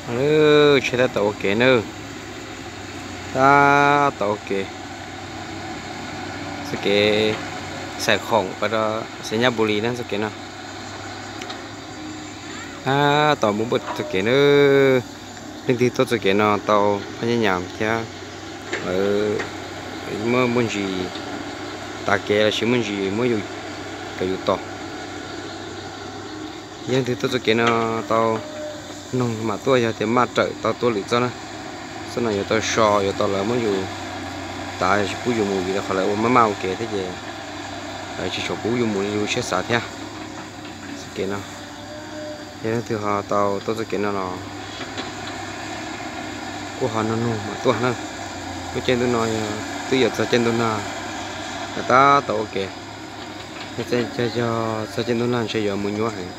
Lawm, tsheb tab tom ua kev nawb. Tab tom ua kev. Txoj kev Xais Khoom pas rau Xais Nyab Npu Lis na, txoj kev no. Tab tom npuaj npuaj txoj kev nawb. Leej twg tuaj txoj kev no tau phaj nyab nyas thiab, lawv muab muaj ntsis tav kev los sis muaj ntsis muab yus kom yus tos. Yog leej twg tuaj txoj kev no tau noog mam tuaj, yog tias maj rawm tau tuaj lwm txoj na. Txoj no yuav tau so, yuav tau lawv muab yus tav, tsis pub yus mus vim rau qhov lawv ua maj maj ua kev thiab ces lawv tsis tshua pub yus mus li yus siab xav thiab. Txoj kev no, yog leej twg ho tau tuaj txoj kev no los kuj ho noog noog mam tuaj na. Lub caij ntuj no yog twb yuav txog caij ntuj nag, lawv tab tom ua kev. Yog txog caij ntuj nag ntshe yuav mus nyuaj heev.